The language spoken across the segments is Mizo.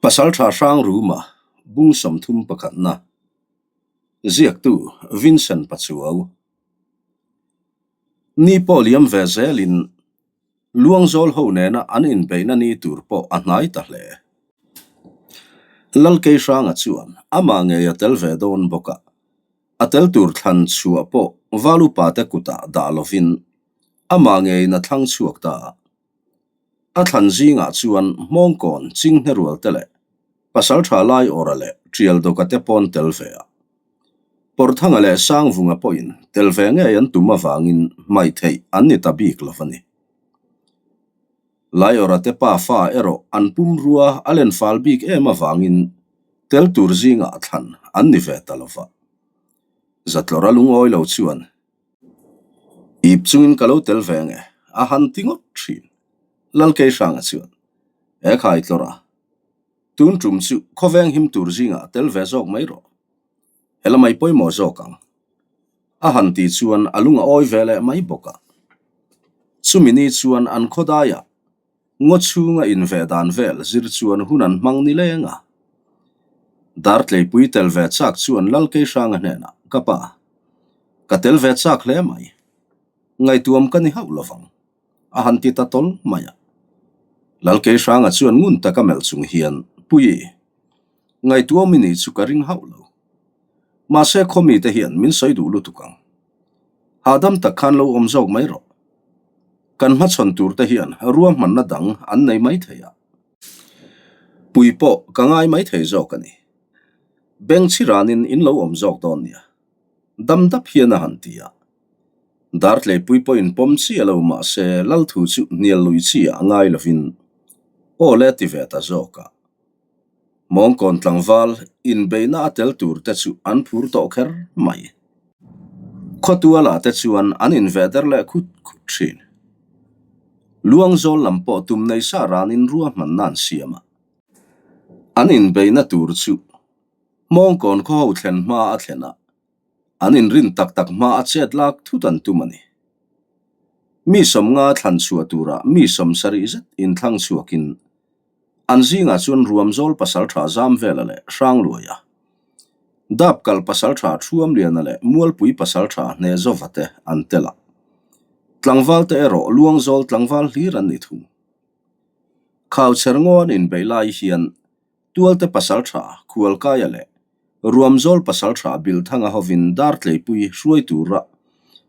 Pasaltha Hrangruma bung 31 na ziaktu Vincent Pachuau ni pawh liam ve zelin Luangzawl ho nena an inbeihna ni tur pawh a hnai ta hle. Lalkeihranga chuan amah ngei a tel ve dawn bawk a, a tel tur thlan chhuah pawh Valupate kutah dah lovin amah ngeiin a thlang chhuak ta a. A thlan zingah chuan Hmawngkawn Chinghne rualte leh Pasaltha Laiawra leh Tialdawka te pawn tel ve a. Pawrthanga leh Sangvunga pawhin tel ve ngei an tum avangin hmaih theih an ni ta bik lo a ni. Laiawra te pa fa erawh an pumrua a len fal bik em avangin tel tur zingah thlan an ni ve ta lo va. Zatlawra lungawi lo chuan Ip chungin ka lo tel ve nge? A han ti ngawt thin. Lalkeihranga chuan, He khai tlawrh a, tun tum chu khawveng him tur zingah tel ve zawk mai rawh. He lamai pawimawh zawk ang. A han ti chuan a lung a awi ve leh mai bawk a. Chumi ni chuan an khawdaiah Ngaw chhunga inveh dan vel zir chuan hun an hmang ni leng a. Dartleipui tel ve chak chuan Lalkeihranga hnenah, Ka pa, ka tel ve chak hle mai. Ngaihtuam ka ni hauh lovang, a han ti ta tawl mai a. Lalkeihranga chuan ngun taka melh chung hian, Pui, ngaihtuam i nih chu ka ring hauh lo. Mahse khaw mite hian min sawi duh lutuk ang. Hahdam tak khan lo awm zawk mai rawh. Kan hmachhawn tur te hian ruahmanna dang an nei mai thei a. Pui pawh ka ngai mai thei zawk a ni. Beng chhiranin in lo awm zawk dawn nia. Dam dap hian a han ti a. Dartleipui pawhin pawm chi a lo mahse Lalthu chu hnial lui chi ah ngai lovin aw le ti ve ta zawk a. Mawngkawn tlangval inbeihna a tel tur te chu an phur tawh kher mai. Khawtuala te chuan an inveh der leh khut khut thin. Luangzawl lam pawh tum nei sa ranin ruahmanna an siam a. An inbeihna tur chu Mawngkawn khaw ho thlen hma a thlen a, an inrin tak tak hma a chet lak thut an tum a ni. Mi 50 thlan chhuah turah mi 70 zet inthlang chhuakin An zingah chuan Ruamzawl pasaltha Zamvela leh Hrangluaia, Dapkal pasaltha Thuamliana leh Mualpui pasaltha Hnezova te an tel a. Tlangvalte erawh Luangzawl tlangval hlir an ni thung. Khauchher ngaw an inbeih lai hian Tualte pasaltha Khualkaia leh Ruamzawl pasaltha Bilthanga hovin Dartleipui hruai tura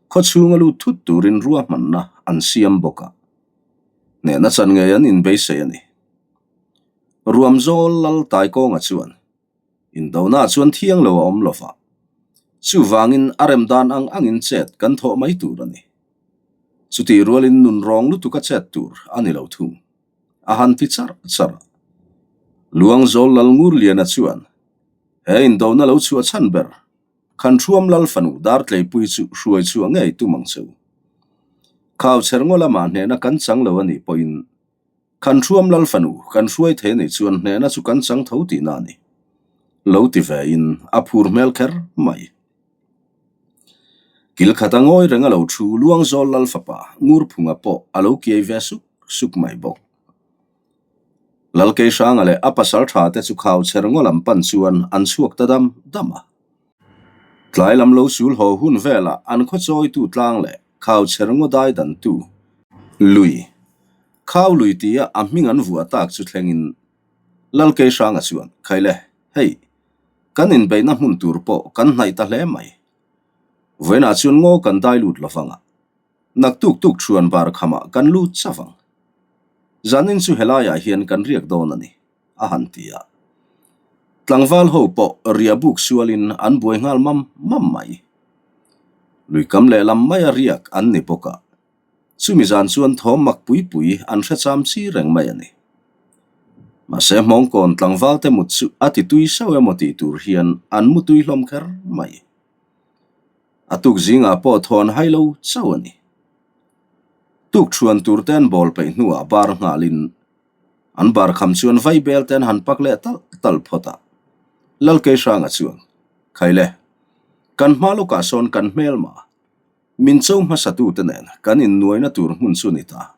khawchhunga lut thut turin ruahmanna an siam bawk a. Hnehna chan ngei an inbeisei a ni. Ruamzawl lal Taikawnga chuan Indona chuan thiang lo a awm lo va, chuvangin a rem dan ang angin chet kan thawh mai tur a ni. Chutih rualin nun rawng lutuk a chet tur a ni lo thung, a han ti charh charh a. Luangzawl lal Ngurliana chuan he indona lo chhuah chhan ber Khanhruam lal fanu Dartleipui chu hruai chhuah ngei tum ang che u. Khauchher ngaw lamah hnehna kan chang lo a nih pawhin Khanhruam lal fanu kan hruai thei a nih chuan hnehna chu kan chang tho tihna a ni. Lo ti vein a phur hmel kher mai. Kil khata ngawi reng a lo thu Luangzawl lal fapa Ngurphunga pawh a lo kiai ve suk suk mai bawk. Lalkeihranga leh a pasal tha te chu khauchher ngaw lam pan chuan an chhuak ta dam dam a. Tlai lam lo sul haw hun velah an khaw chawitu tlang leh khauchher ngaw dai dantu lui, khau lui tia a hming an vuah tak chu thlengin Lalkeihranga chuan, Khaile, hei, kan inbeihna hmun tur pawh kan hnaih ta hle mai. Vawiinah chuan ngaw kan dai lut lovang a. Naktuk tuk thuan bar khamah kan lut chauh ang. Zanin chu helaiah hian kan riak dawn a ni, a han ti a. Tlangval ho pawh riah buk sualin an buai nghal mam mam mai. Luikam lehlam maia riak an ni bawk a, chumi zan chuan thawm mak pui pui an hre cham chi reng mai a ni. Mahse Hmawngkawn tlangvalte mut chu a ti tui sauh emaw tih tur hian an mu tui hlawm kher mai. A tuk zingah pawh thawn hai lo chauh a ni. Tuk thuan tur te an bawl peih hnuah bar nghalin an bar kham chuan vai bel te an han pak leh talh talh phawt a. Lalkeihranga chuan, Khaile, kan hma lawkah sawn kan hmelma, min cho hmasatute nen kan innuaina tur hmun chu ni ta.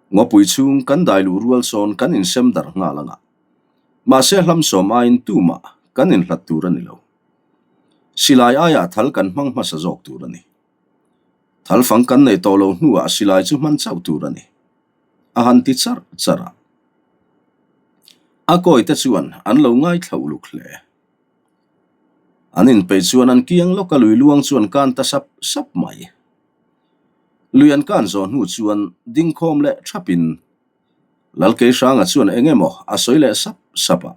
Ngawpui chhung kan dai luh rual sawn kan insem darh nghal ang a. Mahse hlamsawm aiin tumah kan inhlat tur a ni lo. Silai aiah thal kan hmang hmasa zawk tur a ni. Thal fang kan neih tawh lo hnuah silai chu hman chauh tur a ni. A han ti charh charh a. A kawite chuan an lo ngaithla uluk hle. An inpeih chuan an kiang lawk a lui luang chu an kan ta sap sap mai. Lui an kan zawh hnu chuan dingkhawm leh thapin Lalkeihranga chuan eng emaw a sawi leh sap sap a.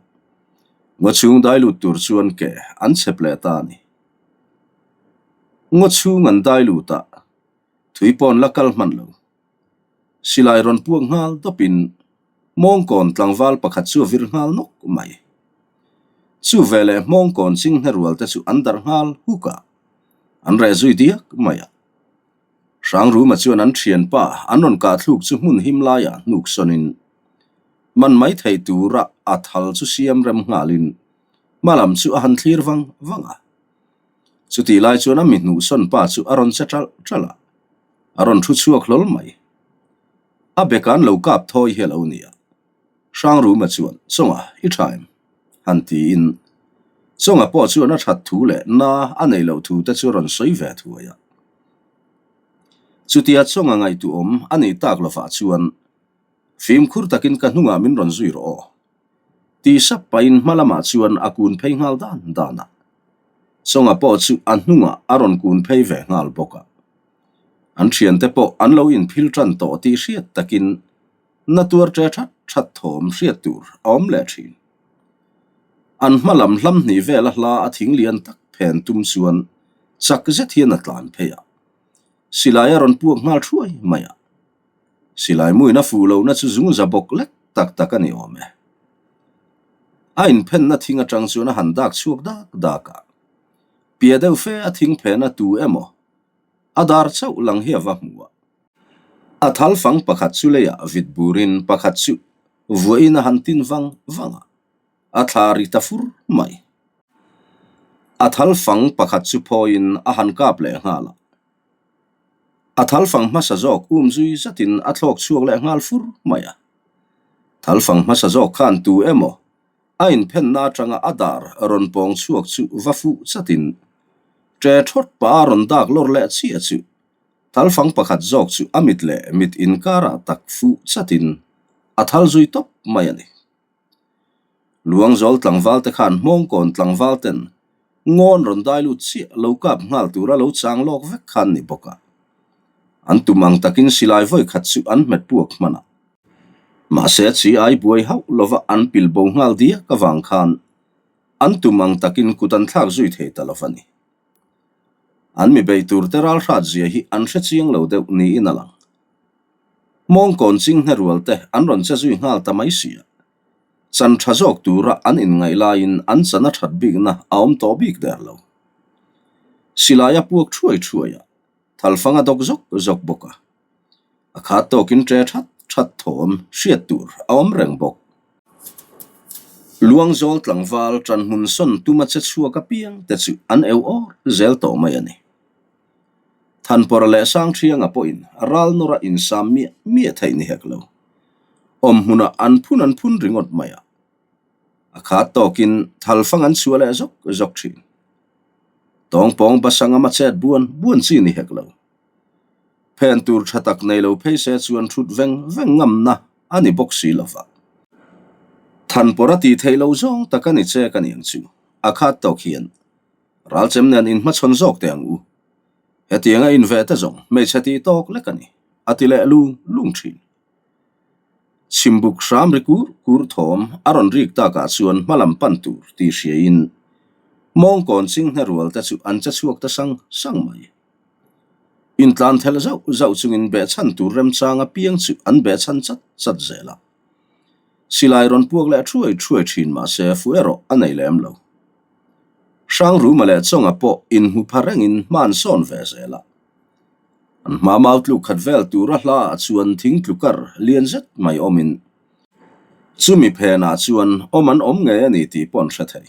Ngaw chhung dai lut tur chuan ke an chep leh ta a ni. Ngaw chhung an dai lut a, thui pawn la kal hman lo. Silai rawn puak nghal dawpin Hmawngkawn tlangval pakhat chu a vir nghal nawk mai. Chu veleh Hmawngkawn chinghne rual te chu an darh nghal huk a, an reh zui diak mai a. Hrangruma chuan an thianpa an rawn kah thluk chu hmun him laiah hnuk sawnin man mai thei tura a thal chu siam rem nghalin hma lam chu a han thlir vang vang a. Chutih lai chuan a mi hnuhsawn pa chu a rawn che ṭalh ṭalh a, a rawn thu chhuak hlawl mai. A beka an lo kap thawi hi a lo ni a. Hrangruma chuan, Chawnga, i tha em? han tiin Chawnga pawh chuan a that thu leh na a neih loh thu te chu a rawn sawi ve thuai a. Chutia Chawnga ngaihtuahawm a nih tak lovah chuan, Fimkhur takin ka hnungah min rawn zui rawh aw. Ti sap pahin hma lamah chuan a kun phei nghal dan dan a. Chawnga pawh chu a hnungah a rawn kun phei ve nghal bawk a. An thiante pawh an lo inphil tan tawh tih hriat takin na tuar ṭe that that thawm hriat tur a awm leh ṭhin. An hma lam hlam hnih vela hla a thing lian tak phen tum chuan chak zet hian a tlan phei a. Silai a rawn puak nghal thuai mai a. Silai muin a fuh lohna chu zungza bawk lek tak tak a ni awm e. A inphenna thing aṭang chuan a han dak chhuak dak dak a. Pia deuh fe a thing phena tu emaw a dar chauh lang hi a va hmu a. A thal fang pakhat chu leiah vit burin pakhat chu vuahin a han tin vang vang a, a thla ri ta fur mai. A thal fang pakhat chu phawiin a han kap leh nghal a. A thal fang hmasa zawk um zui zatin a thlawk chhuak leh nghal fur mai a. Thal fang hmasa zawk khan tu emaw a inphenna atanga a dar rawn pawng chhuak chu va fuh chatin ṭe thawt pah a rawn dak lawr leh chiah chu Thalfang pakhat zawk chu a mit leh mit inkarah tak fuh chatin a thal zui tawp mai a ni. Luangzawl tlangval te khan Hmawngkawn tlangval ten ngawn rawn dai lut chiah lo kap nghal tura lo chang lawk vek khan ni bawk a. An tum ang takin silai vawi khat chu an hmet puak hman a. Mahse chi ai buai hauh lova an pil bo nghal diak avang khan an tum ang takin kut an thlak zui thei ta lo va ni. An mi bei tur te ral hrat zia hi an hre chiang lo deuh niin a lang. Mawngkawn chinghne rual te an rawn che zui nghal ta mai sia. Chan tha zawk tura an inngaih laiin an chan a that bikna a awm tawh bik der lo. Silai a puak thuai thuai a, thalfang a dawk zawk zawk bawk a. A khat tawkin ṭe that that thawm hriat tur a awm reng bawk. Luangzawl tlangval ṭanhmun sawn tuma che chhuak apiang te chu an eu awr zel tawh mai a ni. Thanpawrh leh Sangṭhianga pawhin ral nawra insam miah miah theih ni hek lo. Awmhmunah an phun an phun ringawt mai a. A khat tawkin thalfang an chhuah leh zawk zawk ṭhin. Tawngpawng basangam a chet buan buan chi ni hek lo. Phen tur tha tak nei lo phei se chuan thut veng veng ngamna a ni bawk si lo va. Thanpawrh a tih theih lo zawng tak a ni che ka ni ang chu, a khat tawk hian ralchem nen inhmachhawn zawk teh ang u. Hetianga inveh te zawng hmeichhe tih tawk lek a ni, a ti leh lung lung thin. Chhimbuk hram ri kur kur thawm a rawn rik takah chuan hmalam pan tur tih hriain mawngkawn chinghne rual te chu an che chhuak ta sang sang mai. Intlan thelh zauh zauh chungin behchhan tur remchang apiang chu an behchhan chat chat zel a. Silai rawn puak leh thuai thuai thin mahse fuh erawh a nei lem lo. Hrangruma leh Chawnga pawh inhmu pha rengin hman sawn ve zel a. An hma mau tluk khat vel tura hla ah chuan thing tlu kar lian zet mai awmin chumi phenah chuan awm an awm ngei a ni tih pawh an hre thei.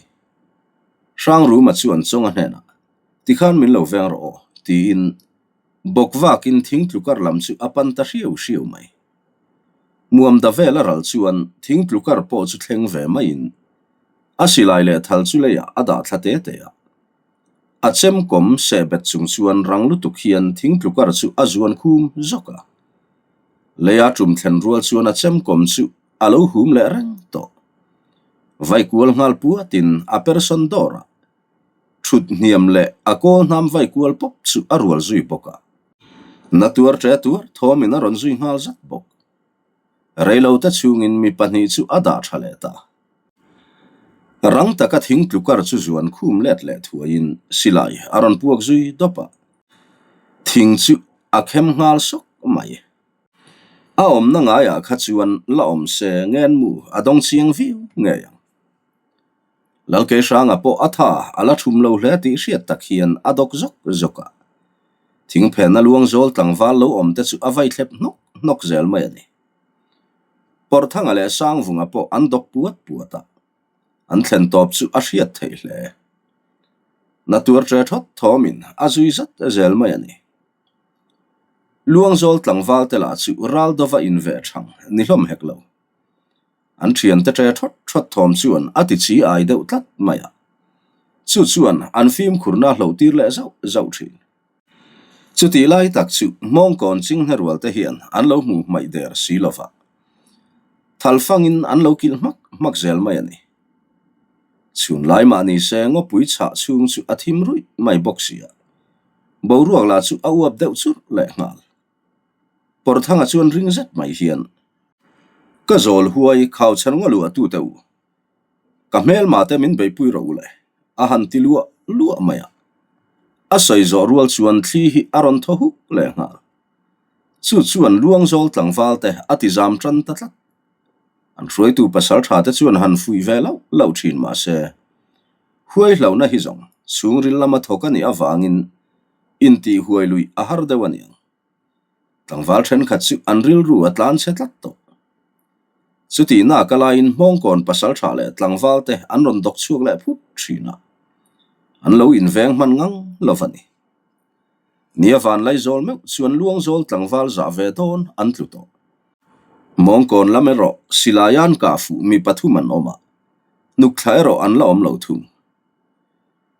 Hrangruma chuan Chawnga hnenah Tikhan min lo veng rawh aw, tiin bawk vakin thing tlu kar lam chu a pan ta hriau hriau mai. Muam da vel a ral chuan thing tlu kar pawh chu thleng ve maiin. A silai leh thal chu leiah a dah thla te te a. A chemkawm seh bet chung chuan rang lutuk hian thingtlukar chu a zuan khum zawk a. Leia tum thlen rual chuan a chemkawm chu a lo hum leh reng tawh. Vaikual nghal puatin a persawn dawr a. Thut hniam leh a kawl hnam vaikual pawp chu a rual zui bawk a. Na tuar ṭe tuar thawmin a rawn zui nghal zat bawk. Reilote chhungin mi pahnih chu a dah tha leh ta. Rang taka thing tlukar chu zuan khum let leh thuaiin silai a rawn puak zui dawp a. Thing chu a khem nghal sawk mai. A awmna ngaiah kha chuan la awm se ngenmu a dawng chiang viau ngei ang. Lalkeihranga pawh a tha a la thum lo hle tih hriat tak hian a dawk zawk zawk a. Thingphenna luang zawl tlangval lo awm te chu a vai thlep hnawk hnawk zel mai a ni. Pawrhthanga leh Sangvunga pawh an dawk puat puat a, an thlen tawp chu a hriat theih hle. Na tuar ṭe thawt thawmin a zui zat zel mai a ni. Luang zawl tlangval te lah chu ral dova inveh thang ni hlawm hek lo. An thiante ṭe thawt thawt thawm chuan a ti chi ai deuh tlat mai a. Chu chuan an fimkhurna hloh tir leh zauh zauh thin. Chutih lai tak chu Hmawngkawn chinghne rual te hian an lo hmuh hmaih der si lo va. Thal fangin an lo kilh hmak hmak zel mai a ni. Chhun lai mah ni se ngawpui chhah chhung chu a thim ruih mai bawk si a. Boruak lah chu a uap deuh churh leh nghal. Pawrthanga chuan ring zet mai hian, Ka zawl huai khau chher ngaw luah tute u, ka hmelma te min beihpui rawh u le, a han ti luah luah mai a. A sawi zawh rual chuan thli hi a rawn thaw huk leh nghal. Chu chuan luangzawl tlangval te a ti zam tan ta tlat. An hruaitu pasal tha te chuan han fuih ve lauh lauh thin mah se, huai hlauhna hi zawng chhungril lama thawk a nih avangin intih huai luih a har deuh a niang. Tlangval thenkhat chu an rilru a tlan chhe tlat tawh. Chutihna ka laiin Hmawngkawn pasal tha leh tlangval te an rawn dawk chhuak leh phut thin a, an lo inveng hman ngang lo va ni. Nia Vanlaizawl meuh chuan Luangzawl tlangval zah ve dawn an tlu tawh. Hmawngkawn lam erawh Silaian kah fuh mi pathum an awm a, hnukthla erawh an la awm lo thung.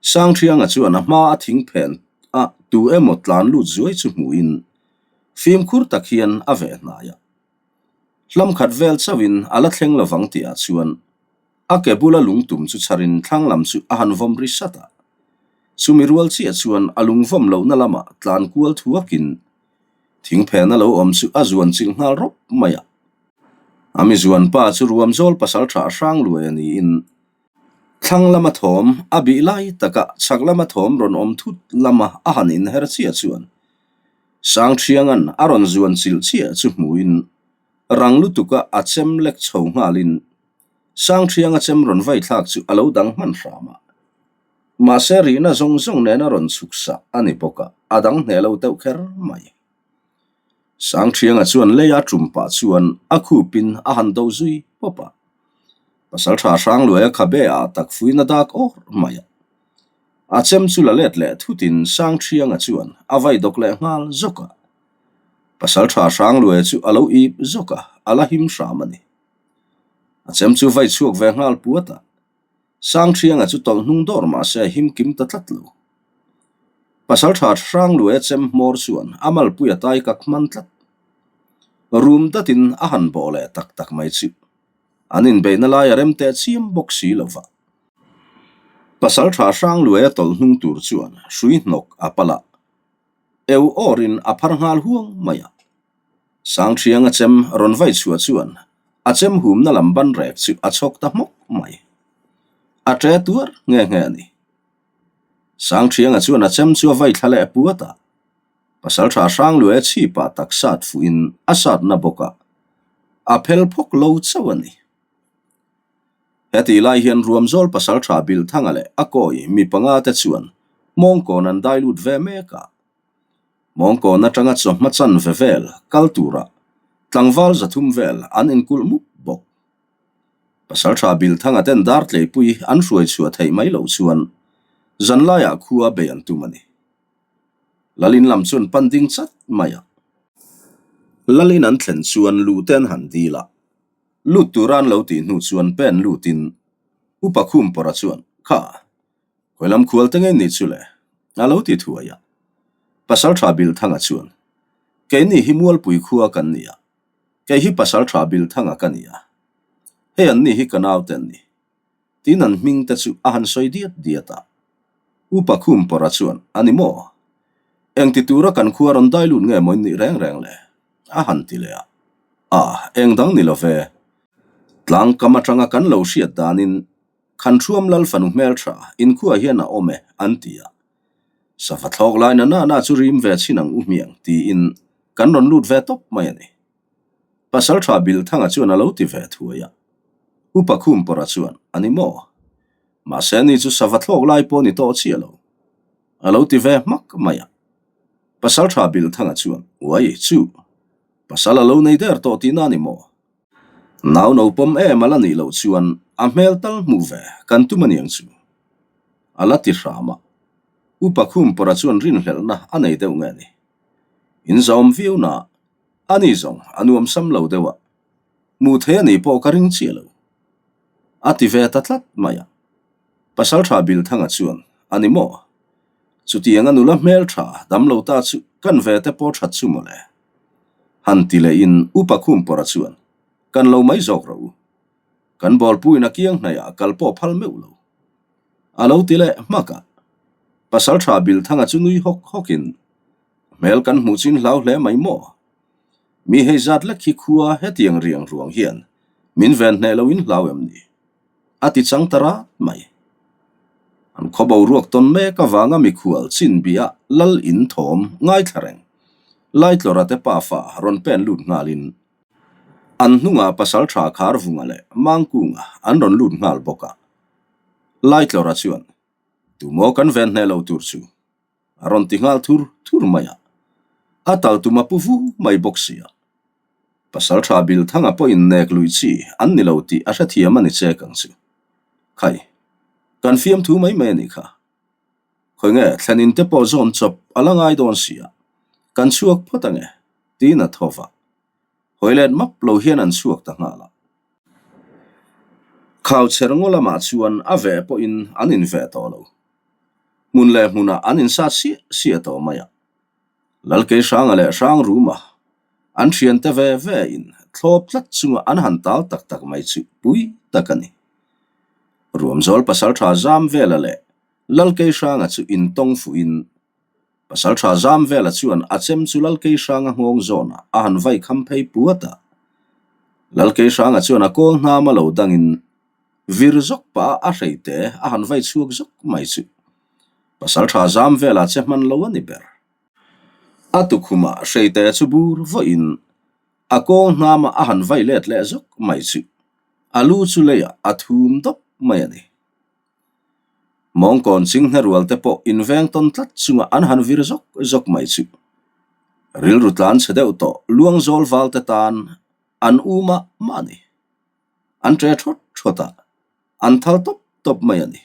Sangthianga chuan a hma a thing phen a tu emaw tlan lut zuai chu hmuhin fimkhur tak hian a veh hnai a. Hlam khat vel chauhin a la thleng lovang tihah chuan a ke bula lung tum chu chharin thlang lam chu a han vawm ri sat a. Chumi rual chiah chuan a lung vawm lohna lamah tlan kual thuakin thing phena lo awm chu a zuan chilh nghal rawp mai a. A mi zuan pa chu ruamzawl pasal tha hrang luai a niin Thlang lama thawm a bih lai taka chhak lama thawm rawn awm thut lama a han inher chiah chuan Sangthianga'n a rawn zuan chilh chiah chu hmuhin rang lutuka a chem lek chho nghalin Sangthianga chem rawn vai thlak chu a lo dang hman hram a. Mahse rihna zawng zawng nena rawn chhuk sah a ni bawk a, a dang hneh lo deuh kher mai. Sangthianga chuan leia tum pah chuan a khupin a han do zui pawp a. Pasaltha Hrangluaia khabe ah tak fuina dak awr mai a. A chem chu la let leh thutin Sangthianga chuan a vai dawk leh nghal zawk a. Pasaltha Hrangluaia chu a lo ip zawk a, a la him hram a ni. A chem chu vai chhuak ve nghal puat a. Sangthianga chu tawlh hnung dawr mah se a him kim ta tlat lo. Pasaltha Hrangluaia chem hmawr chuan a malpui a tai kak hman tlat. Rum datin a han bawh leh tak tak mai chu. An inbeihna lai a rem teh chiam bawk si lo va. Pasaltha Hrangluaia tawlh hnung tur chuan hrui hnawk a pal a, eu awrin a phar nghal huang mai a. Sangthianga chem rawn vai chhuah chuan a chem humna lam ban rek chu a chhawk ta hmawk mai. A ṭe tuar nghe nghe a ni. Sangthianga chuan a chem chu a vai thla leh puat a. Pasaltha Hrangluaia chhipah tak sat fuhin a satna bawk a, a phel phawk lo chauh a ni. Hetih lai hian Ruamzawl Pasaltha Bilthanga leh a kawi mi panga te chuan Hmawngkawn an dai lut ve mek a. Hmawngkawn atanga chawhma chan ve vel kal turah tlangval 300 vel an inkulh mup bawk. Pasaltha Bilthanga ten Dartleipui an hruai chhuah theih mai loh chuan zanlaiah khua bei an tum a ni. Lalin lam chuan pan ding chat mai a. Lalin an thlen chuan luh te an han dil a, lut tura an lo tih hnu chuan pen lutin. Upa Khumpawra chuan, Kha, khawilam khual te ngei nih chu le? a lo ti thuai a. Pasalṭha Bilthanga chuan, Keini hi Mualpui khua kan ni a, kei hi Pasalṭha Bilthanga ka ni a, hei anni hi ka naute an ni. Tiin an hming te chu a han sawi diat diat a. Upa Khumpawra chuan, A ni maw? Engti tura kan khua rawn dai lut nge maw in nih reng reng le? A han ti leh a. A, eng dang ni lo ve. Tlang kam atanga kan lo hriat danin Khanhruam Lal fanu hmeltha inkhua hian a awm e, an ti a. Sava thlawk lai na na na chu rim ve chhin ang u hmiang tiin kan rawn lut ve tawp mai a ni. Pasaltha Bilthanga chuan a lo ti ve thuai a. Upa Khumpawra chuan, A ni maw? Mahse ni chu sava thlawk lai pawh ni tawh chiah lo. A lo ti ve hmak mai a. Pasaltha Bilthanga chuan, Uai, chu! Pasal a lo nei der tawh tihna a ni maw? Nau no pawm em a la nih loh chuan a hmel tal hmuh ve kan tum aniang chu. A la ti hram a. Upa Khumpawra chuan rinhlelhna a nei deuh nge ni? In zawm viau na, ani zawng a nuam sam lo deuh a, hmuh thei a nih pawh ka ring chiah lo. A ti ve ta tlat mai a. Pasaltha Bilthanga chuan, A ni maw? Chutiang a nula hmeltha dam lo ta chu kan ve te pawh that chu mawle. Han ti lehin Upa Khumpawra chuan, Kan lo mai zawk rawh u. Kan bawlpuiin a kiang hnaihah kal pawh phal meuh lo. A lo ti leh hmak a. Pasaltha Bilthanga chu nui hawk hawkin, Hmel kan hmuh chin hlau hle mai maw? Mi hei zat lek hi khua hetiang riang ruang hian min ven hneh loin hlau em ni? A ti chang ta rat mai. An khaw boruak tawn mek avanga mikhual chin bia lal in thawm ngaithla reng. Laitlawra te pafa rawn pen lut nghalin an hnungah Pasaltha Kharvunga leh Mangkunga an rawn lut nghal bawk a. Laitlawra chuan, Tumaw kan ven hneh lo tur chu? A rawn ti nghal thur thur mai a, a tal tum a pu vu mai bawk si a. Pasaltha Bilthanga pawhin nek lui chi an ni lo tih a hrethiam a ni chek ang chu. Khai, kan fiamthu mai mai a nih kha. Khawi nge thlenin te pawh zawn chawp a la ngai dawn si a, kan chhuak phawt ange, tiin a tho va. Hawi let map lo hian an chhuak ta nghal a. Khauchher ngaw lamah chuan a veh pawhin an inveh tawh lo. Hmun leh hmunah an insat siah siah tawh mai a. Lalkeihranga leh Hrangruma an thiante ve ve in thlawp tlat chunga an han tal tak tak mai chu pui tak a ni. Ruamzawl pasaltha Zamvela leh Lalkeihranga chu intawng fuhin Pasaltha Zamvela chuan a chem chu Lalkeihranga nghawng zawnah a han vai kham phei puat a. Lalkeihranga chuan a kawl hnam a lo dangin vir zawk pah a a hrei te a han vai chhuak zawk mai chu Pasaltha Zamvela che hman lo a ni ber. A tukhumah hrei te chu bur vawiin a kawl hnama a han vai let leh zawk mai chu a lu chu leiah a thum dawp mai a ni. Mawngkawn ching hnarual te pawh inveng tawn tlat chunga an han vir zawk zawk mai chu rilru tlan chhe deuh tawh luang zawl val te tan an u mah mah a ni. An ṭe thawt thawt a, an thal tawp tawp mai a ni.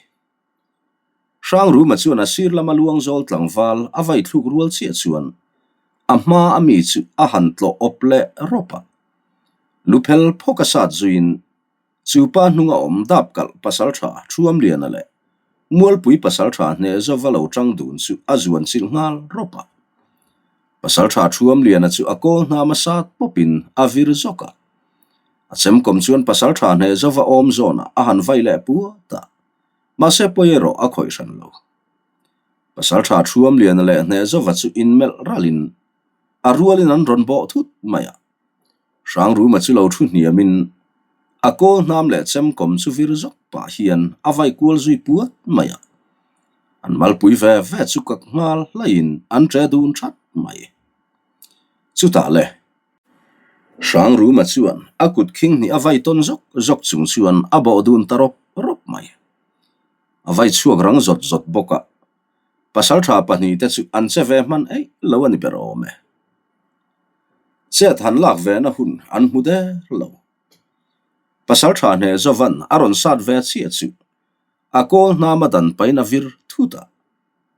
Hrangruma chuan a sir lama luang zawl tlangval a vai thluk rual chiah chuan a hma a mi chu a han tlawh awp leh rawp a. Luphel phawk a sat zuiin Chu pa hnunga awm dap kalh pasaltha Thuamliana leh Mualpui pasaltha Hnehzova lo tang dun chu a zuan chilh nghal rawp a. Pasaltha Thuamliana chu a kawl hnam a sat pawpin a vir zawk a. A chemkawm chuan pasaltha Hnehzova awm zawnah a han vai leh puat a, mahse pawi erawh a khawih hran lo. Pasaltha Thuamliana leh Hnehzova chu inmelh ralhin a rualin an rawn bawh thut mai a. Hrangruma chu lo thu hniamin a kawl hnam leh chemkawm chu vir zawk pah hian a vai kual zui puat mai a. An malpui ve ve chu kak nghal hlaiin an ṭe dun that mai. Chutah le, Hrangruma chuan a kut khing hnih a vai tawn zawk zawk chung chuan a bawh dun ta rawp rawp mai. A vai chhuak rang zawt zawt bawk a, pasalṭha pahnihte chu an che ve hman eih lo a ni ber awm e. Chet han lak ve na hun an hmu der lo. Pasal tha hneh Jovan a rawn sat ve chiah chu a kawl hnam a dan pain a vir thut a,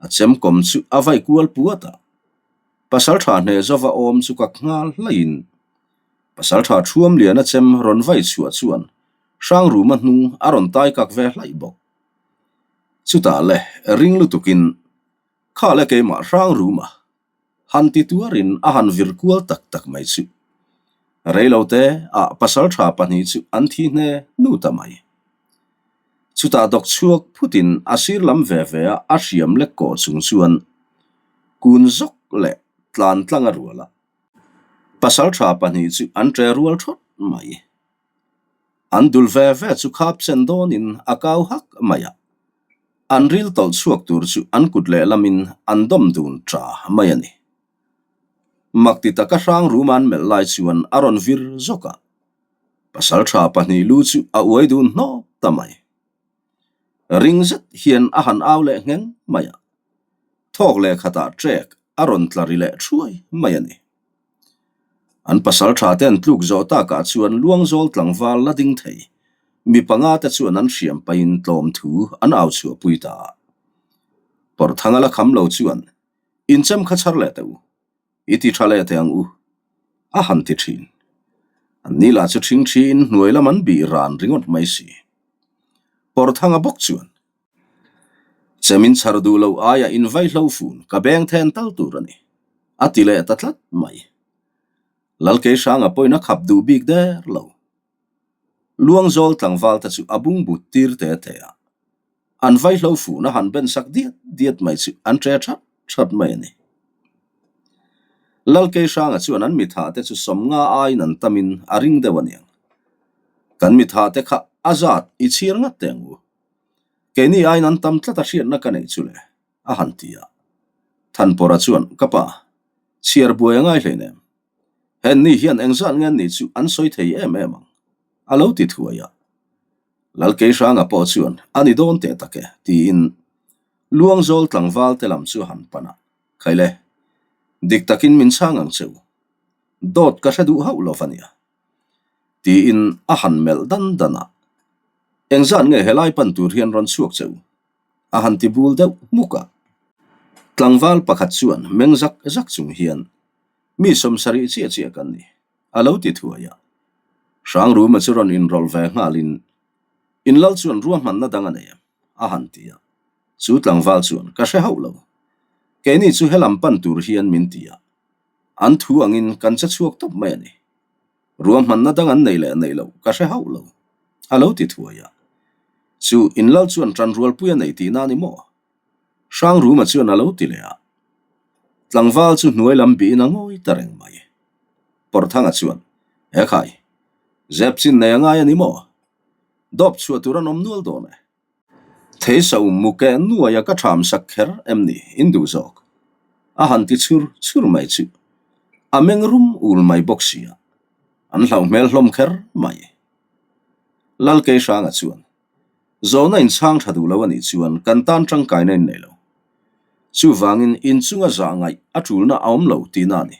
a chemkawm chu a vai kual puat a. Pasal tha hneh Jova awm chu ka nghal hlaiin Pasal tha Thuamliana chem rawn vai chhuah chuan. Hrangruma hnung a rawn tai kak ve hlaih bawk. Chutah le ring lutukin, Kha le keimah Hrangruma, han ti tuarin a han vir kual tak tak mai chu. Reilote ah pasaltha pahnih chu an thi hne hnu ta mai. Chutah dawk chhuak phutin a sir lam ve ve a a hriam lek kawh chung chuan kun zawk leh tlan tlang a rual a. Pasaltha pahnih chu an ṭe rual thawt mai. An dul ve ve chu khap sen dawnin a kau hak mai a. An ril tawlh chhuak tur chu an kut lehlamin an dawm dun ṭa mai a ni. Mak ti taka hrang rum an melh lai chuan a rawn vir zawk a. Pasalṭha pahnih lu chu a uai dun hnawk ta mai. Ring zet hian a han au leh ngheng mai a. Thawk leh khatah ṭek a rawn tla ri leh ṭhuai mai a ni. An pasalṭha te an tluk zawh takah chuan Luangzawl tlangval la ding thei. Mi panga te chuan an hriam pahin tlawm thu an au chhuahpui ta a. Pawrhthanga la kham lo chuan, Inchem kha chhar leh teh u. I ti tha leh teh ang u. A han ti thin. An ni lah chu ṭhingṭhiin hnuai lam an bih ran ringawt mai si. Pawrhthanga bawk chuan, Chemin chhar duh loh aia invaihlo fun ka beng then tal tur a ni, a ti leh ta tlat mai. Lalkeihranga pawhin a khap duh bik der lo. Luangzawl tlangval te chu a bungbut tir te te a, an vaihlo fun a han ben sak diat diat mai chu an ṭe that that mai a ni. Lalkeihranga chuan an mitha te chu sawmnga aiin an tamin a ring deuh a niang. Kan mitha te kha a zat i chhir ngat teh ang u. Keini aiin an tam tlat a hriatna ka neih chu le, a han ti a. Thanpawrha chuan, Ka pa, chhiar buai a ngai hleinem. Henni hian engzat nge nih chu an sawi thei em em ang, a lo ti thuai a. Lalkeihranga pawh chuan, A ni dawn teh tak e, tiin Luangzawl tlangval te lam chu a han pan a. Khaile, dik takin min chhang ang che u. Dawt ka hre duh hauh lo va nia. Tiin a han melh dan dan a, Engzat nge helai pan tur hian rawn chhuak che u? A han ti bul deuh hmuk a. Tlangval pakhat chuan meng zak zak chung hian, Mi sawmsarih chiah chiah kan ni, a lo ti thuai a. Hrangruma chu rawn inrawlh ve nghalin, In lal chuan ruahmanna dang a nei em? a han ti a. Chu tlangval chuan, Ka hre hauh lo. Keini chu helam pan tur hian min ti a. An thu angin kan che chhuak tawp mai a ni. Ruahmanna dang an nei leh neih loh ka hre hauh lo, a lo ti thuai a. Chu inlal chuan ṭanrualpui a nei tihna a ni maw? Hrangruma chuan a lo ti leh a. Tlangval chu hnuai lam bihin a ngawi ta reng mai. Pawrhthanga chuan, He khai, zep chin nei a ngai a ni maw? Dawp chhuah tur an awm nual dawn e. Theisa um mu ke nuaia ka ṭham sak kher em ni in duh zawk? A han ti chhur chhur mai chu a meng rum ul mai bawk si a, an hlauh hmel hlawm kher mai. Lalkeihranga chuan, Zawhna inchhang ṭha duh lo a nih chuan kan tan ṭangkaina in nei lo. Chuvangin inchunga zah ngaih a ṭulna a awm lo tihna a ni.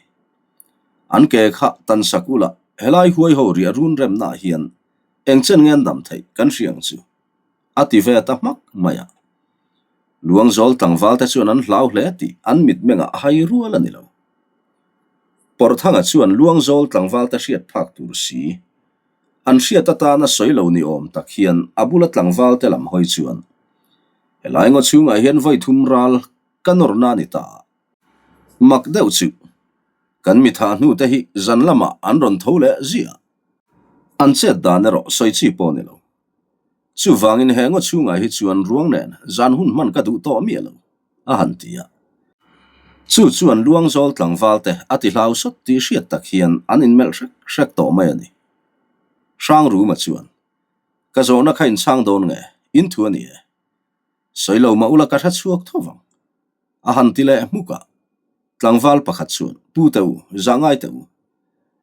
An ke kha tan sak ula helai huai ho riah run remnaah hian eng chen nge an dam theih kan hria ang chu. A ti ve ta hmak mai a. Luangzawl tlangval te chuan an hlau hle tih an mitmengah a hai rual a ni lo. Pawrhthanga chuan Luangzawl tlangval te hriat phak tur si, an hriat atana sawi lo ni awm tak hian a bula tlangval te lam hawi chuan, Helai ngaw chhungah hian vawi thum ral ka nawrna a ni ta. Mak deuh chu, kan mitha hnu te hi zan lamah an rawn tho leh ziah. An chet dan erawh sawi chi pawh a ni lo. Chuvangin he ngaw chhungah hi chuan ruang nen zan hun hman ka duh tawh miah lo, a han ti a. Chu chuan Luangzawl tlangval te a ti hlau sawt tih hriat tak hian an inmelh hrek hrek tawh mai a ni. Hrangruma chuan, Ka zawhna kha inchhang dawn nge? In thu a ni e. Sawi lo mah ula ka hre chhuak tho vang. A han ti leh hmuk a. Tlangval pakhat chuan, Pu teh u, zah ngai teh u.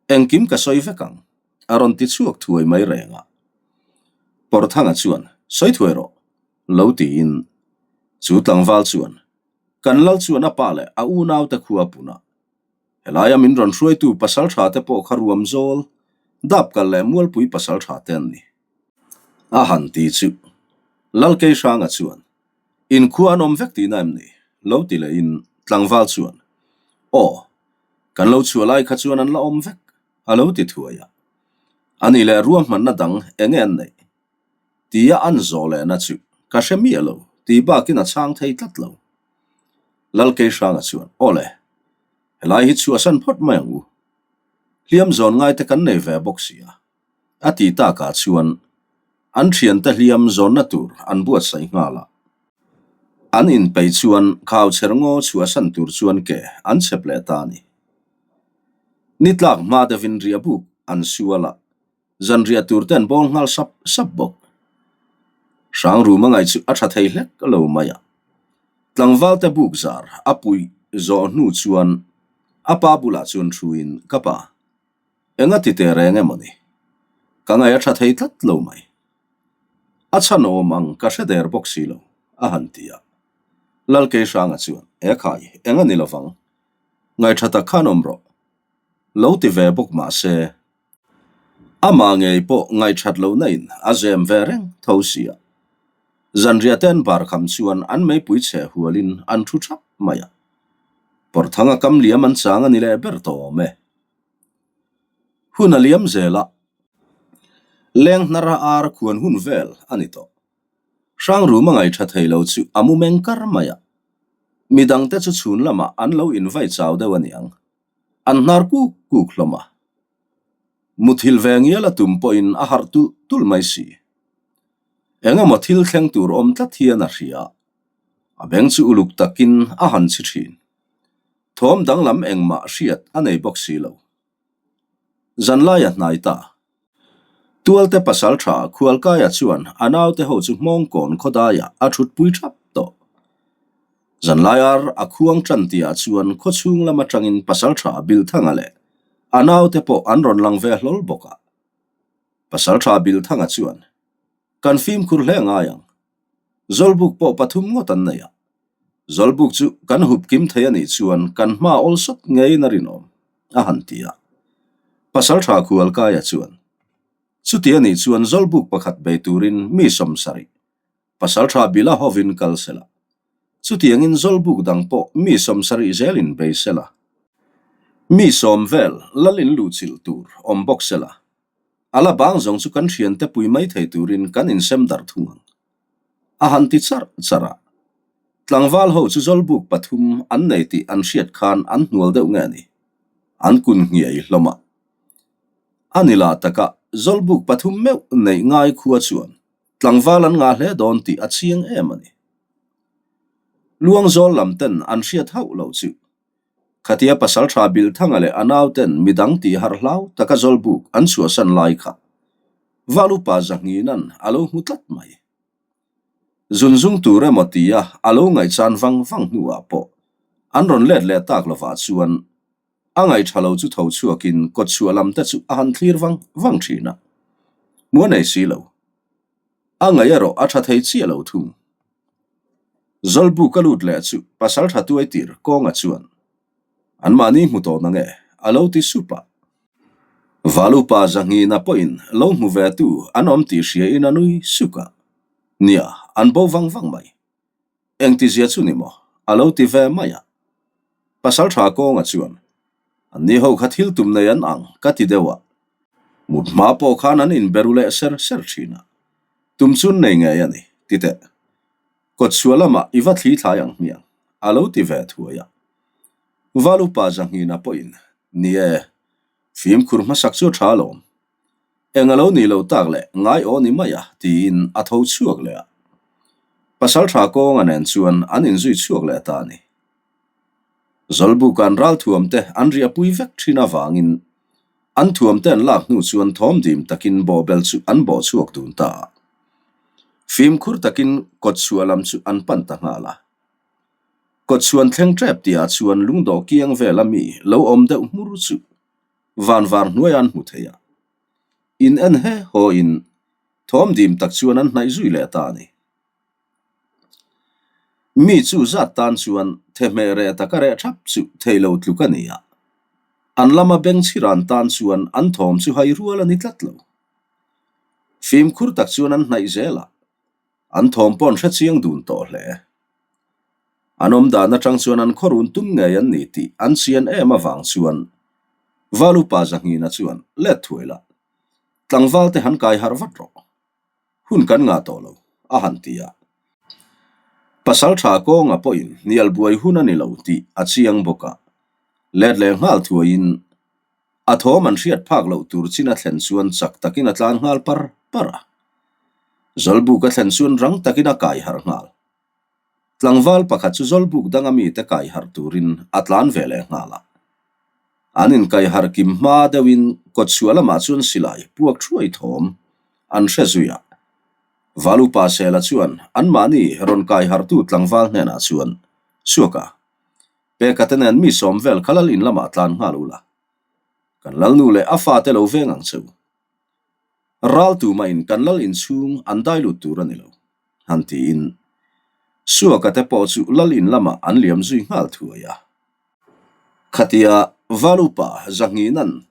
Engkim ka sawi vek ang, a rawn ti chhuak thuai mai reng a. Pawrthanga chuan, Sawi thuai rawh, lo tiin. Chu tlangval chuan, Kan lal chuan a pa leh a unaute khua pun a. Helaia min rawn hruaitu pasaltha te pawh kha ruam zawl, dapkal leh mualpui pasaltha te an ni. A han ti chu Lalkeihranga chuan, Inkhua an awm vek tihna em ni? lo ti lehin tlangval chuan, Aw, kan lo chhuah lai kha chuan an la awm vek, a lo ti thuai a. Ani leh ruahmanna dang eng nge an neih? Tia an zawh lehna chu ka hre miah lo tih bakin a chhang thei tlat lo. Lalkeihranga chuan, Aw le, helai hi chhuahsan phawt mai ang u. Hliam zawn ngaite kan nei ve bawk si a, a ti takah chuan an thiante hliam zawnna tur an buatsaih nghal a. An inpeih chuan khauchher ngaw chhuahsan tur chuan ke an chep leh ta a ni. Ni tlak hma deuhin riahbuk an sual a, Zanriah tur te an bawl nghal sap sap bawk. Hrangruma ngaih chu a tha thei hlek lo mai a. Tlangval te buk zar a puih zawh hnu chuan a pa bulah chuan thuin, Ka pa, enga ti teh reng emaw ni? Ka ngaih a tha thei tlat lo mai. A chhan awm ang ka hre der bawk si lo, a han ti a. Lalkeihranga chuan, Ekhai, enga ni lovang? Ngaih tha tak khan awm rawh. Lo ti ve bawk mah se, Amah ngei pawh ngaihthat lohna in a zem ve reng tho si a. Zanriah te an bar kham chuan an meipui chhe hualin an thu thap mai a. Pawrthanga kam liam an chang a ni leh ber tawh awm e. Hun a liam zel a, leng hnara ar khuan hun vel a ni tawh. Hrangruma ngaihtha thei lo chu a mu meng kar mai a. Midangte chu chhun lamah an lo invai chau deuh a niang. An hnar kuk kuk hlawm a. Muthilh ve ngial a tum pawhin a harh tulh tulh mai si. Eng emaw thil thleng tur awm tlat hian a hria. A beng chu uluk takin a han chhi thin. Thawm danglam engmah hriat a nei bawk si lo. Zanlai a hnai ta. Tualte pasal tha Khualkaia chuan a naute ho chu Hmawngkawn khawdaiah a thutpui thap tawh. Zanlai ar a khuang tan tihah chuan khawchhung lam atangin pasal tha Bilthanga leh a naute pawh an rawn lang ve hlawl bawk a. Pasal tha Bilthanga chuan, Kan fimkhur hle ngai ang. Zawlbuk pawh pathum ngawt an nei a. Zawlbuk chu kan hup kim thei a nih chuan kan hma awlsawt ngeiin a rinawm, a han ti a. Pasalṭha Khualkaia chuan, Chuti a nih chuan zawlbuk pakhat bei turin mi 70, pasalṭha Bila hovin kal sela. Chutiangin zawlbuk dang pawh mi 70 zelin bei sela. Mi sawm vel lal in luhchilh tur awm bawk sela. A la bang zawng chu kan thiante pui mai thei turin kan insem darh thung ang. A han ti charh charh a. Tlangval ho chu zawlbuk pathum an nei tih an hriat khan an hnual deuh nge ni? An kun nghiai hlawm a. A ni lah taka zawlbuk pathum meuh neih ngai khua chuan tlangval an ngah hle dawn tih a chiang em a ni. Luangzawl lam ten an hriat hauh loh chu Khatia pasalṭha Bilthanga leh a nauten midang tih harh hlau taka zawlbuk an chhuahsan lai kha Valupa Zahnginan a lo hmu tlat mai. Zunzung tur emaw tia a lo ngaihchan vang vang hnuah pawh an rawn let leh tak lovah chuan a ngaihṭha lo chu tho chhuakin kawtchhuah lam te chu a han thlir vang vang ṭhin a. Hmu a nei si lo. A ngaih erawh a ṭha thei chiah lo thung. Zawlbuk a lut leh chu pasalṭha tuaitir kawnga chuan anmahni hmu tawh nange a lo ti sup a. Valupa Zahnghina pawhin lo hmu ve tu an awm tih hriain a nui suk a, Nia, an bo vang vang mai. Engtizia chu ni maw? a lo ti ve mai a. Pasalṭha kawnga chuan, Anni ho kha thil tum nei an ang ka ti deuh a. Mut hma pawh khan an inberu leh ser ser thin a. Tum chun nei ngei a ni, ti teh. Kawtchhuah lamah i va thli thlai ang hmiang, a lo ti ve thuai a. Val upa Zahnghina pawhin, Ni e, fimkhur hmasak chu a tha alawm. Eng a lo nih loh tak leh ngai aw ni mai a, tiin a tho chhuak leh a. Pasalṭha kawnga nen chuan an inzui chhuak leh ta a ni. Zawlbuka'n ralthuamte an riahpui vek thin avangin an thuamte an lak hnu chuan thawm dim takin bawhbel chu an bawh chhuak dun ta a. Fimkhur takin kawtchhuah lam chu an pan ta nghal a. Kawtchhuan thleng tep tihah chuan lungdawh kiang vela mi lo awm deuh hmur chu van var hnuaiah an hmu thei a. In en he haw in thawm dim tak chuan an hnaih zui leh ta a ni. Mi chu zat tan chuan thehmeh reh taka reh thap chu thei lo tluk a ni a, an lama beng chhiran tan chuan an thawm chu hai rual a ni tlat lo. Fimkhur tak chuan an hnaih zel a, an thawm pawh an hre chiang dun tawh hle. An awm dan atang chuan an khawrun tum ngei an ni tih an chian em avang chuan Valupa Zahnghina chuan let thuai la, tlangval te han kai harh vat rawh. Hun kan ngah tawh lo, a han ti a. Pasalṭha kawnga pawhin hnial buai hun a ni lo tih a chiang bawk a. Let leh nghal thuaiin a thawm an hriat phak loh tur chin a thlen chuan chak takin a tlan nghal par par a. Zawlbuk a thlen chuan rang takin a kai harh nghal. Tlangval pakhat chu zawlbuk danga mite kai harh turin a tlan ve leh nghal a. An inkai harh kim hma deuhin kawtchhuah lamah chuan silai puak thuai thawm an hre zui a. Valupa Sela chuan anmahni rawn kai harhtu tlangval hnenah chuan, Suaka, Peka te nen mi sawm vel kha lal in lamah tlan nghal ula. Kan lalnu leh a fate lo veng ang che u. Ral tumahin kan lal inchhung an dai lut tur a ni lo, han tiin Suaka te pawh chu lal in lamah an liam zui nghal thuai a. Khatia Valupa Zahngina'n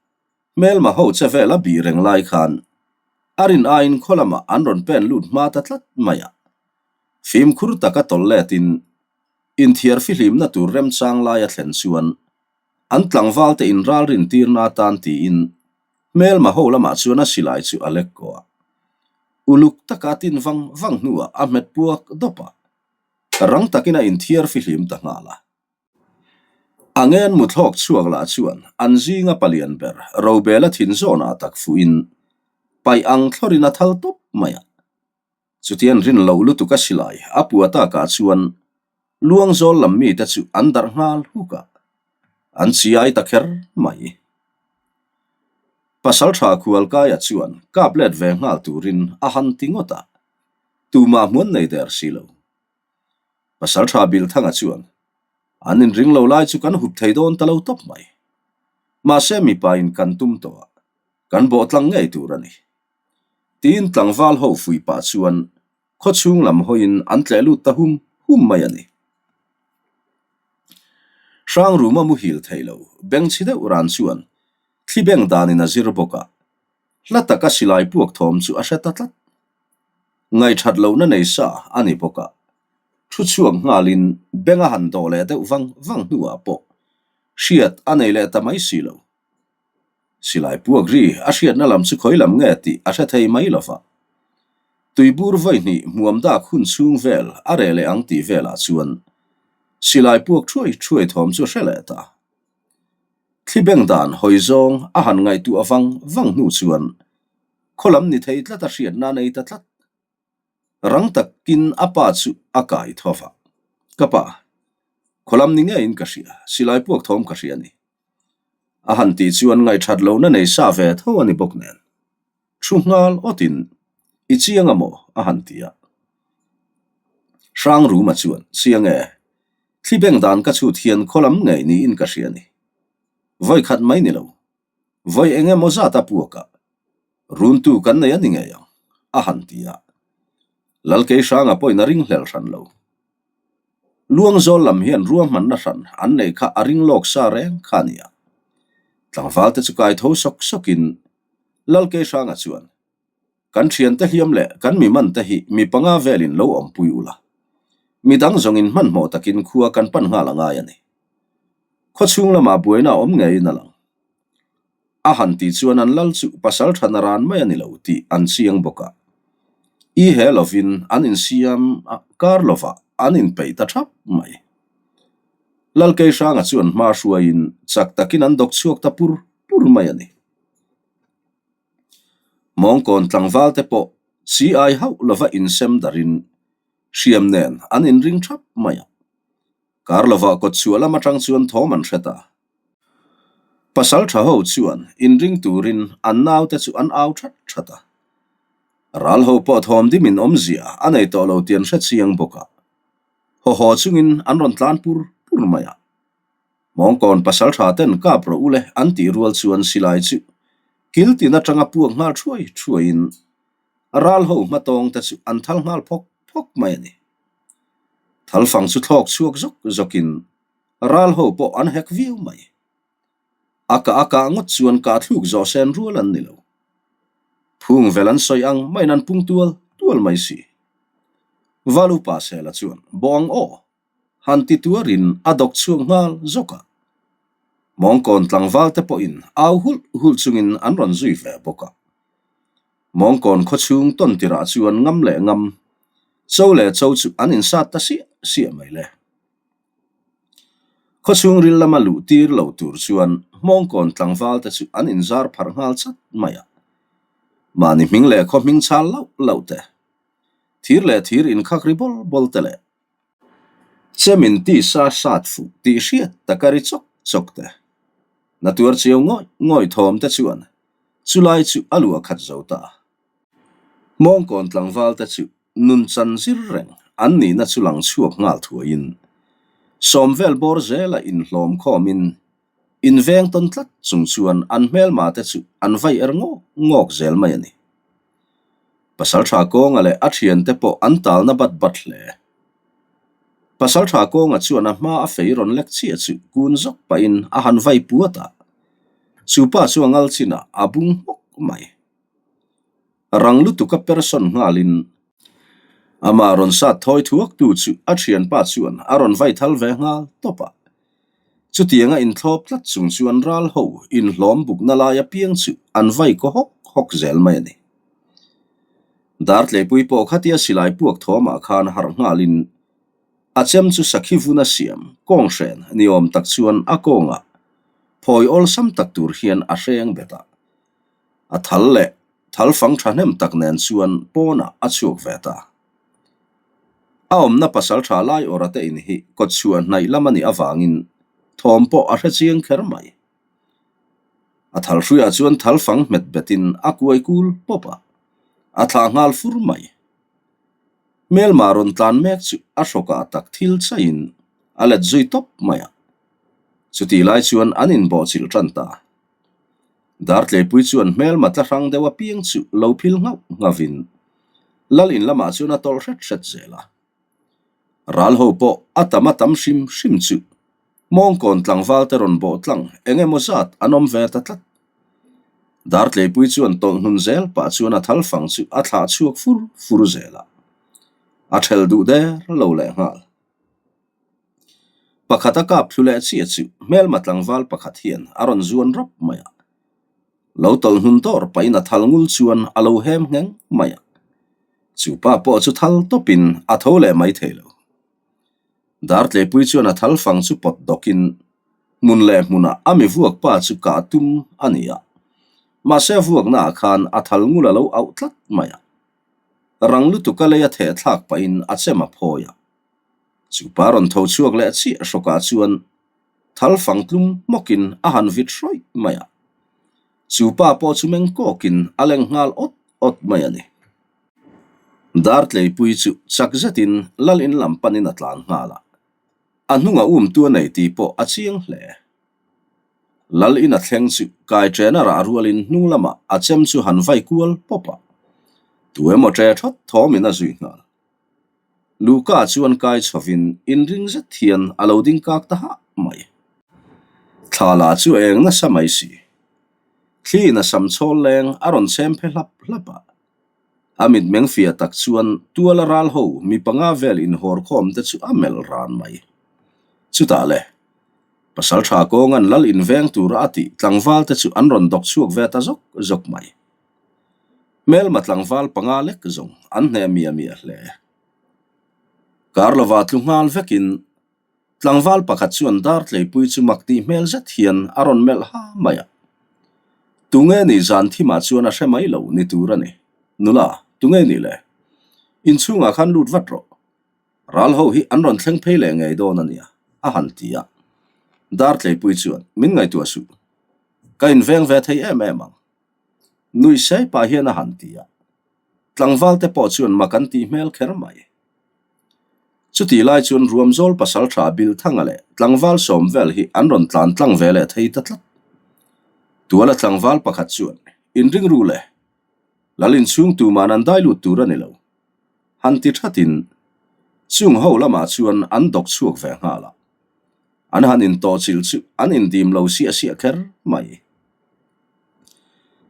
hmelma ho che vel a bih reng lai khan a rin aiin khaw lamah an rawn pen lut hma ta tlat mai a. Fimkhur taka tawlh letin inthiar fihlimna tur remchang lai a thlen chuan An tlangvalte in ralrin tirna atan tiin hmelma ho lamah chuan a silai chu a lek kaw a. Uluk taka tin vang vang hnuah a hmet puak dawp a, rang takin a inthiar fihlim ta nghal a. A ngen muthlawk chhuak lah chuan an zinga palian ber Robela thin zawnah tak fuhin paih ang thlawrin a thal tawp mai a. Chutian rin lo lutuk a silai a pua takah chuan Luangzawl lam mite chu an darh nghal huk a, an chiai ta kher mai. Pasaltha Khualkaia chuan kap let ve nghal turin a han ti ngawt a, tumah hmuan nei der si lo. Pasaltha Bilthanga chuan, An inring lo lai chu kan hup thei dawn ta lo tawp mai. Mahse mipain kan tum tawh a, kan bawh tlang ngei tur a ni. Tiin tlangval ho fuih pah chuan khaw chhung lam hawiin an tleh lut ta hum hum mai a ni. Hrangruma muhil thei lo bengchhi deuh ran chuan thli beng danin a zir bawk a, hla taka silai puak thawm chu a hre ta tlat. Ngaihṭhat lohna nei sa a ni bawk a, thu chhuak nghalin beng a han dawh leh deuh vang vang hnuah pawh hriat a nei leh ta mai si lo. Silai puak ri a hriatna lam chu khawi lam nge tih a hre thei mai lo va. Tuibur vawi hnih hmuam dak hun chhung vel a reh leh ang tih velah chuan silai puak thuai thuai thawm chu a hre leh ta. Thli beng dan hawi zawng a han ngaihtuah vang vang hnu chuan khaw lam ni thei tlat a hriatna a nei ta tlat. Rang takin a pa chu a kai tho va. Ka pa, khaw lam ni ngeiin ka hria, silai puak thawm ka hria a ni. A han tih chuan ngaihthat lohna nei sa ve tho a ni bawk nen. Thu nghal awtin, I chiang a maw? a han ti a. Hrangruma chuan, Chiang e, thli beng dan ka chhut hian khaw lam ngei niin ka hria a ni. Vawi khat mai ni lo, vawi eng emaw zat a puak a, runtu kan nei a ni ngei ang, a han ti a. Lalkeihranga pawhin a ringhlel hran lo. Luangzawl lam hian ruahmanna hran an neih kha a ring lawk sa reng kha a ni a. Tlangval te chu kai tho sawk sawkin Lalkeihranga chuan, Kan thiante hliam leh kan mi man te hi mi panga velin lo awmpui ula. Mi dang zawngin hmanhmawh takin khua kan pan nghal a ngai a ni. Khaw chhung lamah buaina a awm ngeiin a lang. A han tih chuan an lal chu pasal tha na ran mai a ni lo tih an chiang bawk a. I he lovin an insiam a, kar lovah an inpeih ta thap mai. Lalkeihranga chuan hma hruaiin chak takin an dawk chhuak ta pur pur mai a ni. Mawngkawn tlangval te pawh chi ai hauh lova insem darin hriam nen an inring thap mai a. Kar lovah kawtchhuah lam atang chuan thawm an hre ta. Pasal tha ho chuan inring turin an naute chu an au that that a. Ral ho pawh thawm dim in awmzia a nei tawh lo tih an hre chiang bawk a. Haw haw chungin an rawn tlan pur pur mai a. Mawngkawn pasal tha ten kap rawh ule an tih rual chuan silai chu kil tin atanga puak nghal thuai thuaiin ral ho hmatawng te chu an thal nghal phawk phawk mai a ni. Thalfang chu thlawk chhuak zawk zawkin Ral ho pawh an hek viau mai. A kah a kah ngawt chuan kah thluk zawh sen rual an ni lo. Phung vel an sawi ang maiin an pung tual tual mai si. Valupa Sela chuan bawng aw han ti tuarin a dawk chhuak nghal zawk a. Mawngkawn tlangval te pawhin au hulh hulh chungin an rawn zui ve bawk a. Mawngkawn khawchhung tawn tirah chuan ngam leh ngam, cho leh cho chu an insat ta siah siah mai le. Khawchhung ril lama luh tir lo tur chuan Hmawngkawn tlangval te chu an inzar pharh nghal chat mai a. Mahni hming leh khaw hming chal lauh lauh te, thir leh thir inkhak ri bawl bawl te leh Chem in tisa sat fuh tih hriat taka ri chawk chawk te. Na tuar chiau ngawih ngawih thawm te chuan chulai chu a luah khat zo ta. Hmawngkawn tlangval te chu nun chan zir reng an nihna chu lang chhuak nghal thuaiin sawm vel bawr zela inhlawm khawmin inveng tawn tlat chung chuan an hmelma te chu an vai er ngawk ngawk zel mai a ni. Pasaltha kawnga leh a thiante pawh an talna bat bat hle. Pasaltha kawnga chuan a hma a fei rawn lek chiah chu kun zawk pahin a han vai puat a, chu pa chu a ngal chinah a bung hmawk mai. Rang lutuka person nghalin amah rawn sat thawi thuaktu chu a thianpa chuan a rawn vai thal ve nghal tawp a. Chutianga inthlawp tlat chung chuan ral ho inhlawm bukna lai apiang chu an vai kaw hawk hawk zel mai a ni. Dartleipui pawh khatia silai puak thawmah khan harh nghalin a chem chu sakhi vuna siam kawnghren ni awm tak chuan a kawngah phawi awlsam tak tur hian a hreng bet a. A thal leh thal fang thahnem tak nen chuan pawnah a chhuak ve ta. A awmna pasal tha lai awra te in hi kawtchhuah hnaih lam a nih avangin thawm pawh a hre chiang kher mai. A thal hruiah chuan thal fang hmet betin a kuai kul pawp a, a thlah nghal fur mai. Hmelma rawn tlan mek chu a hrawkah tak thil chaiin a let zui tawp mai a. Chutih lai chuan an inbawhchilh tan ta. Dartleipui chuan hmelma tla hrang deuh apiang chu lo phil nghauh nghavin Lal in lamah chuan a tawlh hret hret zel a. Ral ho pawh a tam a tam hrim hrim chu Hmawngkawn tlangval te rawn bawh tlang eng emaw zat an awm ve ta tlat. Dartleipui chuan tawlh hnun zel pah chuan a thal fang chu a thlah chhuak fur fur zel a. A ṭhel duh der lo leh nghal. Pakhat a kap thlu leh chiah chu hmelma tlangval pakhat hian a rawn zuan rap mai a. Lo tawlh hnun dawr pahin a thal ngul chuan a lo hem ngheng mai a. Chu pa pawh chu thal tawpin a tho leh mai thei lo. Dartleipui chuan a thal fang chu pawt dawkin hmun leh hmunah a mi vuak pa chu kah tum a ni a. Mahse a vuaknaah khan a thal ngul a lo auh tlat mai a. Rang lutuk a lei a theh thlak pahin a chem a phawi a. Chu pa rawn tho chhuak leh chiah hrawkah chuan thal fang tlum hmawkin a han vit hrawih mai a. Chu pa pawh chu meng kawkin a leng nghal awt awt mai a ni. Dartleipui chu chak zetin lal in lam panin a tlan nghal a, a hnungah umtu a nei tih pawh a chiang hle. Lal in a thleng chu kai ṭena rah rualin hnung lamah a chem chu han vai kual pawp a, tu emaw ṭe ṭhawt thawmin a zui nghal. Luka chuan kai chhovin inring zet hian a lo ding kak ta hah mai. Thla la chu a eng nasa mai si. Thli in a sam chhawl leng a rawn chhem phe hlap hlap a. A mitmeng fia tak chuan tuala ral ho mi panga vel inhawr khawm te chu a melh ran mai. Chutah le, pasal tha kawngan lal inveng tura a tih tlangval te chu an rawn dawk chhuak ve ta zawk zawk mai. Hmelma tlangval panga lek zawng an hneh miah miah hle. Kar lova tlu nghal vekin tlangval pakhat chuan Dartleipui chu mak tih hmel zet hian a rawn melh ha mai a. Tunge nih zan thimah chuan a hre mai lo ni tur a ni. Nula, tunge nih le? Inchhungah khan lut vat rawh. Ral ho hi an rawn thleng phei leh ngei dawn a nia, a han ti a. Dartleipui chuan min ngaihtuah suh. Ka inveng ve thei em em ang. Nui sei pah hian a han ti a, tlangval te pawh chuan mak an tih hmel kher mai. Chutih lai chuan Ruamzawl pasal tha Bilthanga leh tlangval sawm vel hi an rawn tlan tlang ve leh thei ta tlat. Tuala tlangval pakhat chuan, Inring ru le, Lal inchhung tuman an dai lut tur a ni lo. Han ti thatin chung ho lamah chuan an dawk chhuak ve nghal a. An han intawhchilh chu an indim lo siah siah kher mai.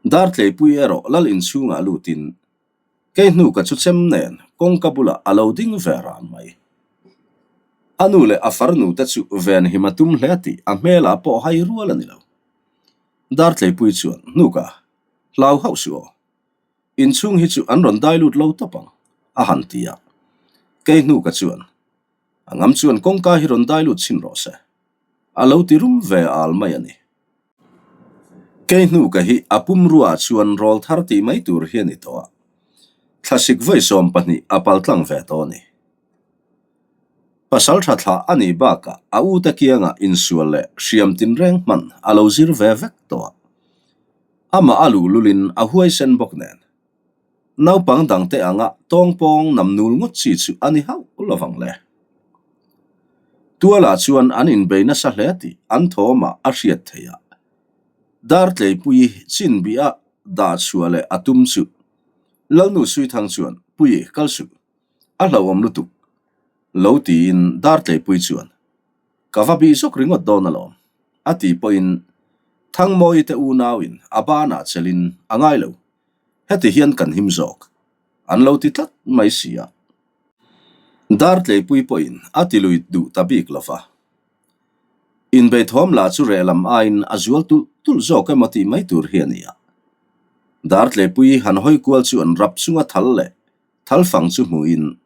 Dartleipui erawh lal inchhungah lutin kei hnuka chu chem nen kawngka bulah a lo ding ve ran mai. A nu leh a farnu te chu venhim a tum hle tih a hmelah pawh hai rual a ni lo. Dartleipui chuan hnuka hlau hauh suh aw. Inchhung hi chu an rawn dai lut lo tawp ang, a han ti a. Keihnuka chuan, A ngam chuan kawngka hi rawn dai lut chhin rawh se, a lo ti rum ve al mai a ni. Keihnuka hi a pumruaah chuan rawl thar tih mai tur hi a ni tawh a, thlasik vawi 12 a paltlang ve tawh a ni. Pasal tha thlah a nih bakah a ute kiangah insual leh hriam tinreng hman a lo zir ve vek tawh a. Amah a luhlulin a huaisen bawk nen. Naupang dangte anga tawngpawng namnul ngawt chi chu a ni hauh lovang le. Tualah chuan an inbei nasa hle tih an thawmah a hriat theih a. Dartleipuii chinbih a dah chhuah leh a tum chu Lalnu Suithang chuan, Puii, kal suh. A hlauhawm lutuk lo tiin Dartleipui chuan, Ka va bih zawk ringawt dawn alawm, a ti pawhin Thangmawii te unauin a banah chelin a ngai lo, heti hian kan him zawk, an lo ti tlat mai si a. Dartleipui pawhin a ti lui duh ta bik lo va. Inbeithawm lah chu reh lam aiin a zual tulh tulh zawk emaw tih mai tur hi a ni a. Dartleipui han hawi kual chu an rap chunga thal leh Thalfang chu hmuhin,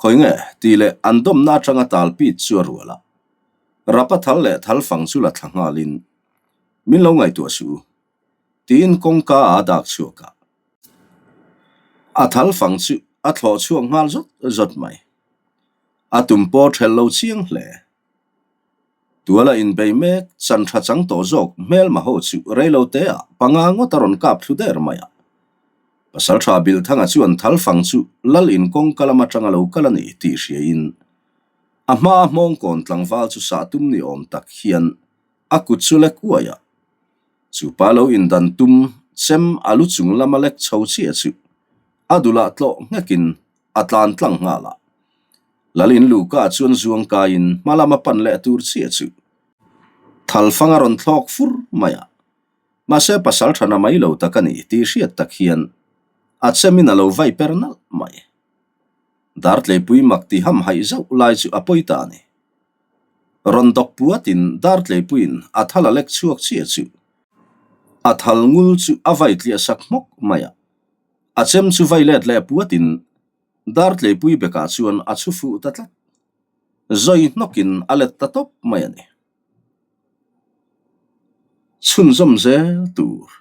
Khawi nge? tih leh an dawmna atanga tal pit chu a rual a. Rapa thal leh thalfang chu la thla nghalin, Min lo ngaihtuah suh u, tiin kawngka a dak chhuak a. A thalfang chu a thlawh chhuak nghal zawt zawt mai. A tum pawh thelh lo chiang hle. Tuala inbei mek, chan tha chang tawh zawk hmelma ho chu reilo te ah panga ngawt a rawn kap thlu der mai a. Pasaltha Bilthanga chuan Thalfang chu Lal in kawngka lam atanga lo kal a ni tih hriain a hmaa hmawngkawn tlangval chu sah tum ni awm tak hian a kut chu lek uai a. Chu pa lo indan tum chem a lu chung lama lek chho chiah chu a dulah tlawh nghekin a tlan tlang nghal a. Lalin Luka chuan zuang kaiin hma lama pan leh tur chiah chu Thalfang a rawn thlawk fur mai a. Mahse pasal thana mai lo tak a ni tih hriat tak hian a chemin a lo vai per nalh mai. Dartleipui mak ti ham haih zauh lai chu a pawi ta a ni. Rawn dawk puatin Dartleipuiin a thal a lek chhuak chiah chu a thal ngul chu a vai tliah sak hmawk mai a. A chem chu vai let leh puatin Dartleipui bekah chuan a chhu fuh ta tlat. Zawi hnawkin a let ta tawp mai a ni. Chhunzawm zel tur.